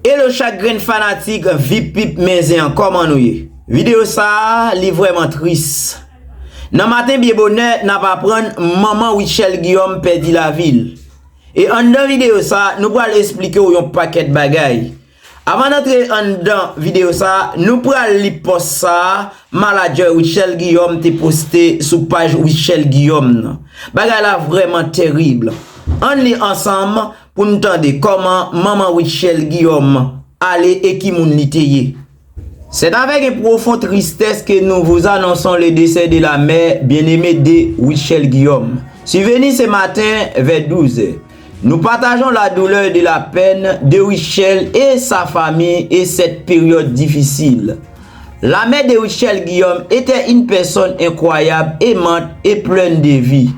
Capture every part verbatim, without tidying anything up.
Hello chak grenn fanatik Vip Pip Men Zen an, kòman nou ye? Videyo sa a, li vrèman tris. Nan maten byen bonè, n ap aprann manman Rutshelle Guillaume pèdi lavi l. E anndan videyo sa a, nou pral esplike w yon pakèt bagay. Avan n antre anndan videyo sa a, nou pral li pòs sa a, manadjè Rutshelle Guillaume te poste sou paj Rutshelle Guillaume nan. Bagay la vrèman terib. Ann li ansanm pou n tande kòman manman Rutshelle Guillaume ale e ki moun li te ye. C'est avec une profonde tristesse que nous vous annonçons le décès de la mère bien-aimée de Rutshelle Guillaume, survenue ce matin vers douze heures. Nous partageons la douleur de la peine de Rutshelle et sa famille et cette période difficile. La mère de Rutshelle Guillaume était une personne incroyable, aimante et pleine de vie.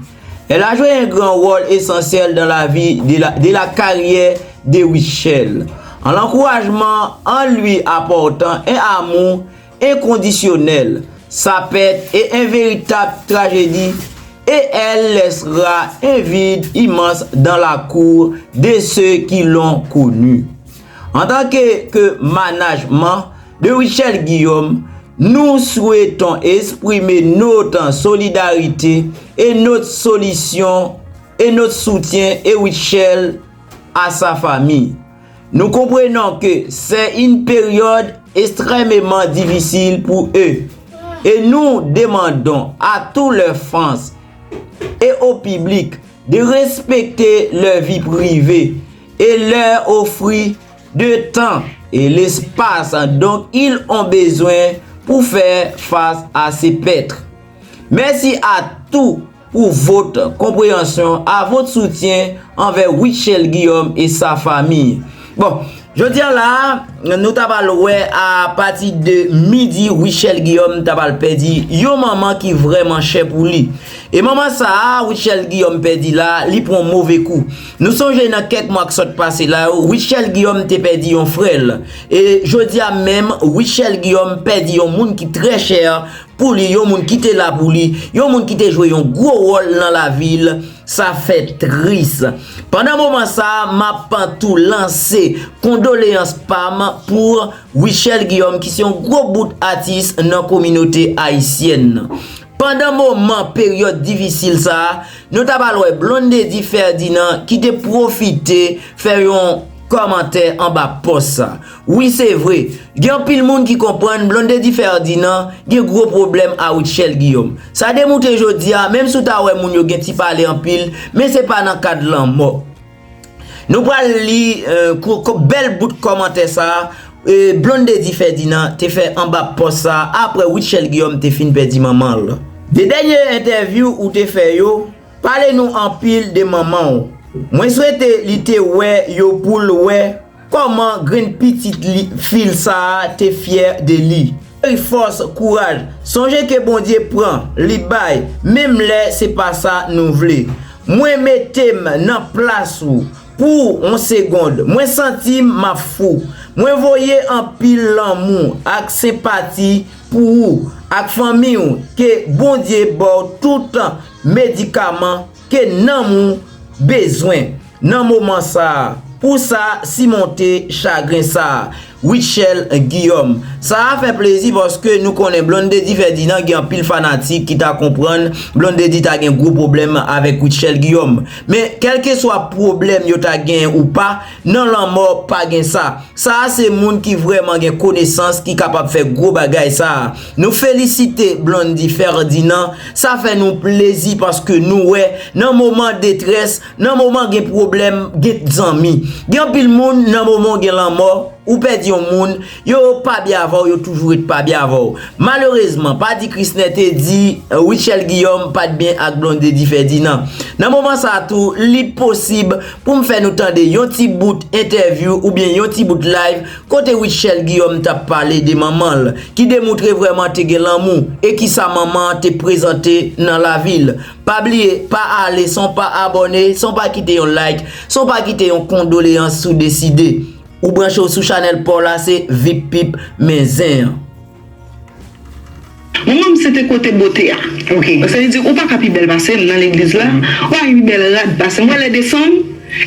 Elle a joué un grand rôle essentiel dans la vie de la, de la carrière de Rutshelle, en l'encourageant, en lui apportant un amour inconditionnel. Sa pèt est une véritable tragédie et elle laissera un vide immense dans la cour de ceux qui l'ont connue. En tant que, que management de Rutshelle Guillaume, nous souhaitons exprimer notre solidarité et notre solution et notre soutien à Rutshelle, à sa famille. Nous comprenons que c'est une période extrêmement difficile pour eux et nous demandons à tous leurs fans et au public de respecter leur vie privée et leur offrir de temps et l'espace dont ils ont besoin pour faire face à ces pertes. Merci à tous pour votre compréhension, à votre soutien envers Rutshelle Guillaume et sa famille. Bon, jodi a la, nou ta pral wè a pati de midi, Rutshelle Guillaume ta pral pèdi yon manman ki vrèman chè pou li. E manman sa a, Rutshelle Guillaume pèdi la, li pran move kou. Nou sonje nan kèk mwa k sot pase la yo, Rutshelle Guillaume te pèdi yon frè l. E jodi a menm, Rutshelle Guillaume pèdi yon moun ki trè chè pou li, yon moun ki te la pou li, yon moun ki te jwe yon gwo wòl nan lavi l. Sa fè tris. Pandan moman sa a, m ap tou lanse kondoleyans pa m pou Rutshelle Guillaume, ki se yon gwo bout atis nan kominote ayisyèn nan. Pandan moman peryòd difisil sa a, nou ta pral wè Blondedy Ferdinand ki te pwofite fè yon kòmantè anba pòs sa. Wi, se vre, gen anpil moun ki konprann Blondedy Ferdinand gen gwo pwoblèm a Rutshelle Guillaume. Sa demoutre jodi a, menm si w ta wè moun yo gen ti pale anpil, men se pa nan kad lanmò. Nou pral li, eh, ko-, ko-, bèl bout kòmantè sa a, eh, Blondedy Ferdinand te fè anba pòs sa a apre Rutshelle Guillaume te fin pèdi manman l. De dènye entèvyou ou te fè yo, pale nou anpil de manman w. Mwen swete li te wè yo pou l wè kòman grenn pitit li, fi l sa a te fyè de li. Cheri, fòs, kouraj. Sonje ke Bondye pran, li bay, menm lè se pa sa nou vle. Mwen mete m nan plas ou pou yon segonn. Mwen santi m ap fou. Mwen voye anpil lanmou ak senpati pou ou ak fanmi w. Ke Bondye ba w tout medikaman ke nanm ou bezwen nan moman sa a pou sa simonte chagren sa a. Rutshelle Guillaume. Sa a fè plezi paske nou konnen Blondedy Ferdinand gen anpil fanatik ki ta konprann Blondedy ta gen gwo pwoblèm avèk Rutshelle Guillaume. Men, kèlkeswa pwoblèm yo ta gen ou pa, nan lanmò pa gen sa. Sa a se moun ki vrèman gen konesans ki kapab fè gwo bagay sa a. Nou felisite Blondedy Ferdinand. Sa fè nou plezi paske nou wè nan moman detrès, nan moman gen pwoblèm, gen zanmi. Gen anpil moun, nan moman w gen lanmò, ou pèdi yon moun, yo pa byen avè w, yo toujou ret pa byen avè w. Malerezman, Paddy Christner te di, eh, Rutshelle Guillaume pa t byen ak Blondedy Ferdinand. Nan moman sa a tou, li posib pou m fè nou tande yon ti bout entèvyou oubyen yon ti bout live kote Rutshelle Guillaume t ap pale de manman l, ki demoutre vrèman te gen lanmou e kisa manman an te prezante nan lavi l. Pa bliye, pa ale san w pa abòne, san w pa kite yon like, san w pa kite yon kondoleyans si w deside. Ou branche w sou chanèl pa w la, se Vip Pip Men Zen an. Manman m se te kote bote a. Ok. Sa vle di, ou pa ka pi bèl pase m nan legliz la, ou pa ka pi bèl rad pase m. Ou wè lè desann,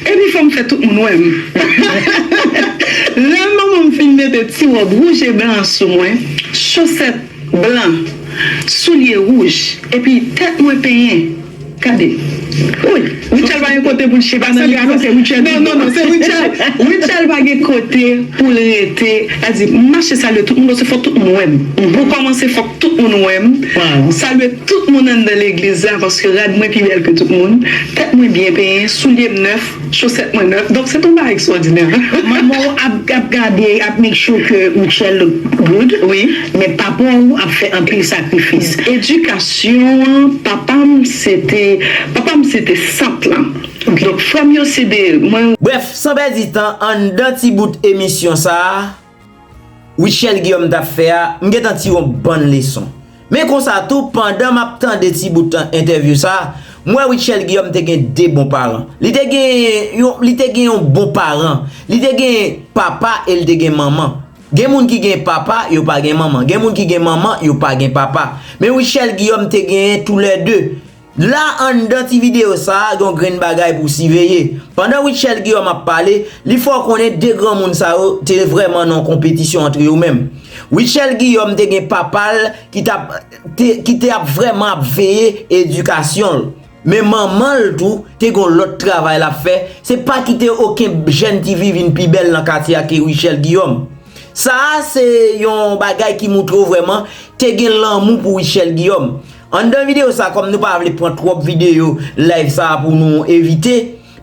epi fò m fè tout moun wè m. Lè m Mete ti wòb wouj e blan sou mwen, chosèt blan, soulye wouj, epi tèt mwen penyen. Gade. Wi, Rutshelle pa gen kote pou l chita nan legliz la. Non, non, non, se Rutshelle. Rutshelle pa gen kote pou l rete. Li di, m mache salye tout moun, se fòk tout moun wè m. Pou kòmanse, fòk tout moun wè m. Salye tout moun anndan legliz la, paske rad mwen pi bèl ke tout moun. Tèt mwen byen penyen, soulye m nèf, chosèt mwen nèf. Donk, se t on bagay ekstwòdinè. Manman w ap, ap gade, ap make sure ke Rutshelle look good. Wi. Men papa w ap fè anpil sakrifis. Edikasyon an, papa m se te, papa m se te sant lan. Donk, frè m yo se de, mwen. Brèf, san pèdi tan, anndan ti bout emisyon sa a, Rutshelle Guillaume t ap fè a, m gentan tire yon bann leson. Men konsa tou, pandan m ap tande ti bout entèvyou sa a, m wè Rutshelle Guillaume te gen de bon paran. Li te gen yon, li te gen yon bon paran. Li te gen papa e li te gen manman. Gen moun ki gen papa, yo pa gen manman. Gen moun ki gen manman, yo pa gen papa. Men Rutshelle Guillaume te genyen toulède. La, anndan ti videyo sa a, gen yon grenn bagay pou w siveye. Pandan Rutshelle Guillaume ap pale, li fè w konnen de granmoun sa yo te vrèman nan yon konpetisyon antre yo menm. Rutshelle Guillaume te gen papa l ki t ap, te, ki te ap vrèman ap veye edikasyon l. Men manman l tou te gen yon lòt travay l ap fè. Se pa kite okenn jèn ti fi vin pi bèl nan katye a ke Rutshelle Guillaume. Sa a se yon bagay ki moutre w vrèman te gen lanmou pou Rutshelle Guillaume. Anndan videyo sa, kòm nou pa vle pran twòp videyo live sa a pou nou evite,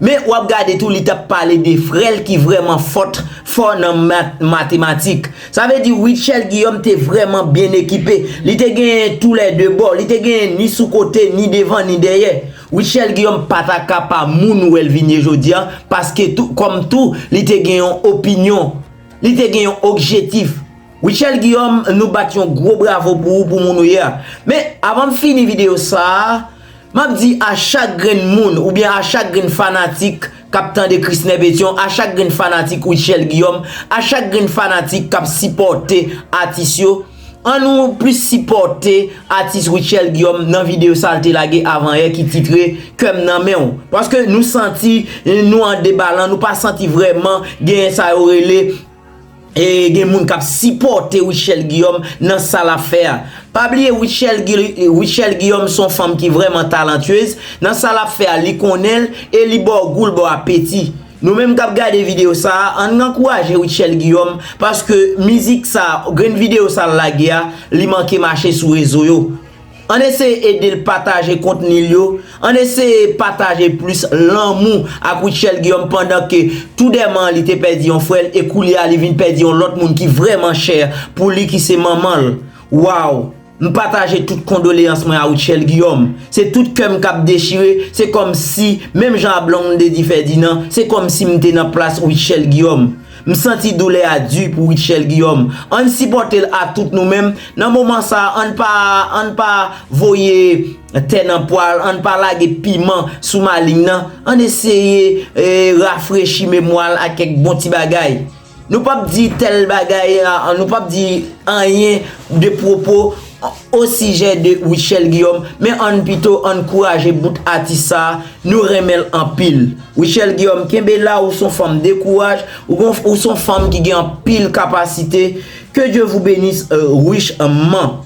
men w ap gade tou li t ap pale de frè l ki vrèman fòt, fò nan mat-, matematik. Sa vle di Rutshelle Guillaume te vrèman byen ekipe. Li te genyen toulède bò. Li te genyen ni sou kote, ni devan, ni dèyè. Rutshelle Guillaume pa ta ka pa moun ou wè l vin ye jodi a, paske tou, kòm tou, li te gen yon opinyon. Li te gen yon objektif. Rutshelle Guillaume, nou bat yon gwo bravo pou ou, pou moun ou ye a. Men, avan m fini videyo sa a, m ap di a chak grenn moun, oubyen a chak grenn fanatik k ap tande Christner Petion, a chak grenn fanatik Rutshelle Guillaume, a chak grenn fanatik k ap sipòte atis yo, ann nou plis sipòte atis Rutshelle Guillaume nan videyo sa l te lage avan yè ki titre Kè m nan men w. Paske nou santi nou an debalan, nou pa santi vrèman gen sa yo rele e gen moun k ap sipòte Rutshelle Guillaume nan sa l ap fè a. Pa bliye Rutshelle Guil-, Rutshelle Guillaume se yon fanm ki vrèman talantyez. Nan sa l ap fè a, li konnen l e li ba w gou, l ba w apeti. Nou menm k ap gade videyo sa a, ann ankouraje Rutshelle Guillaume, paske mizik sa a, grenn videyo sa l lage a, li manke mache sou rezo yo. Ann eseye ede l pataje kontni l yo. Ann eseye pataje plis lanmou ak Rutshelle Guillaume pandan ke tou dèman li te pèdi yon frè l e koulye a li vin pèdi yon lòt moun ki vrèman chè pou li ki se manman l. Waw! M pataje tout kondoleyans mwen a Rutshelle Guillaume. Se tout kè m k ap dechire. Se kòmsi, menm jan a Blondedy Ferdinand, se kòmsi m te nan plas Rutshelle Guillaume. M santi doulè a di pou Rutshelle Guillaume. Ann sipòte l a tout nou menm. Nan moman sa a, ann pa, ann pa voye tè nan pwa l, ann pa lage piman sou malin nan. Ann eseye, eh, rafrechi memwa l ak kèk bon ti bagay. Nou p ap di tèl bagay, a, nou p ap di anyen de pwopo o sijè de Rutshelle Guillaume, men ann pito ankouraje bout atis sa a, nou renmen l anpil. Rutshelle Guillaume, kenbe la, ou s on fanm de kouraj, ou gon, ou s on fanm ki gen anpil kapasite. Que Dieu vous bénisse, euh, richement.